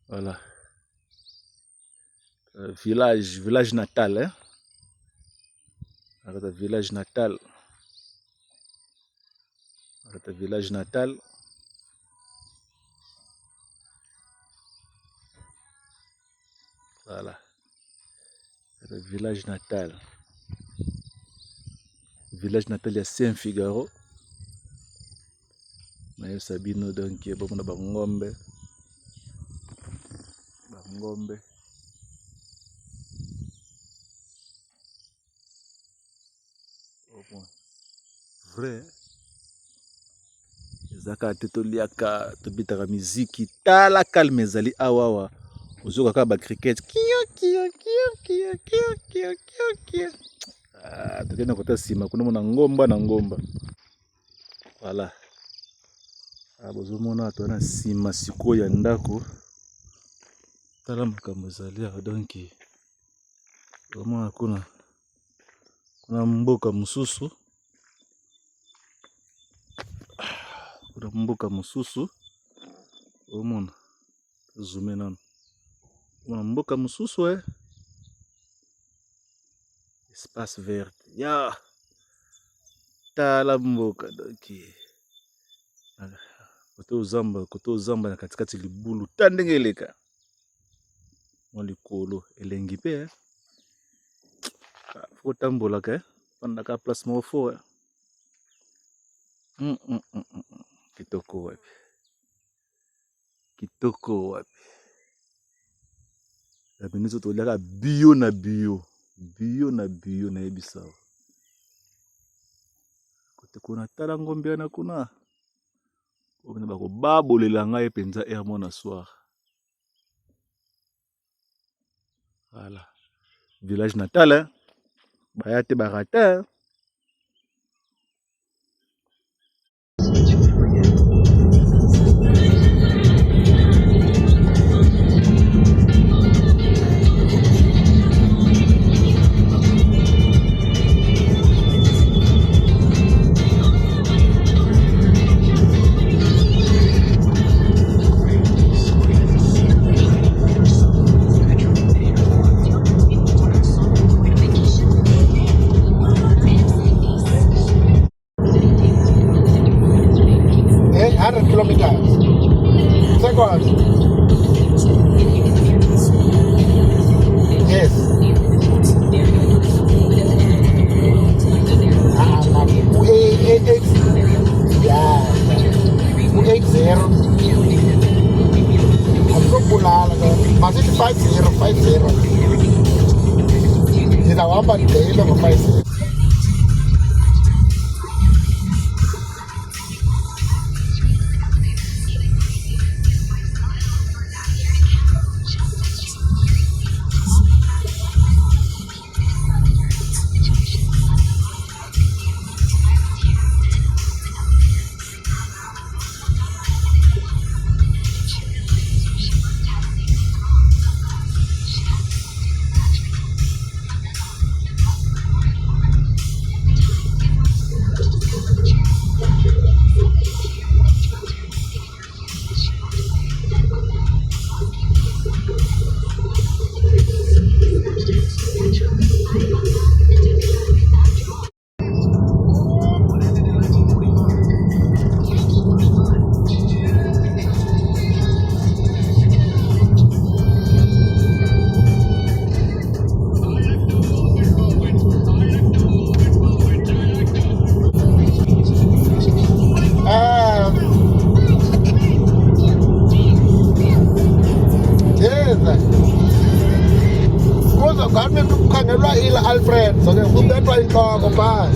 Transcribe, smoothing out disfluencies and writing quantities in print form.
Voilà. Village, village natal, hein? Nakata village natal. Nakata village natal. Voilà. Le village natal. Village natal ya Saint Figaro. Nayebisa bino donc bomona bangombe bangombe vrai eza kaka te toliaka tobetaka miziki tala calme ezali awa awa ozoka kaka ba cricket kio kio kio kio kio kio kio kio ah, tokende kota nsima kuna mona ngomba na ngomba voilà ah, bozomona toza na nsima sikoyo ya ndako tala makambo ezali awa donki omona kuna kuna mboka mosusu kuna mboka mosusu omona zoome nano omona mboka mosusu e espace verte ya tala mboka donki kote ozamba kote ozamba na katikati libulu ta ndenge eleka mwa likolo elengi mpe eh. Faut otambolaka eh. Fandaka place moko fo eh. Kitoko wapi, kitoko wapi. Na biso toliaka bio na bio, bio na bio nayebisa yo. Kote kuna tala ngombe wana kuna oyo bakobabolela ngai mpenza heure mona soir. Voilà. Village natal hein. Baya te barate hein. 800 kilometers. Second. Yes. Ah, eight, eight, yeah. 80. Andizokubulala ke. Masithi 50, 50. Ndizawuhamba ndigqibe ngo-50. Kukhangelwa ila Alfred, so ke kubethwa intloko phaa.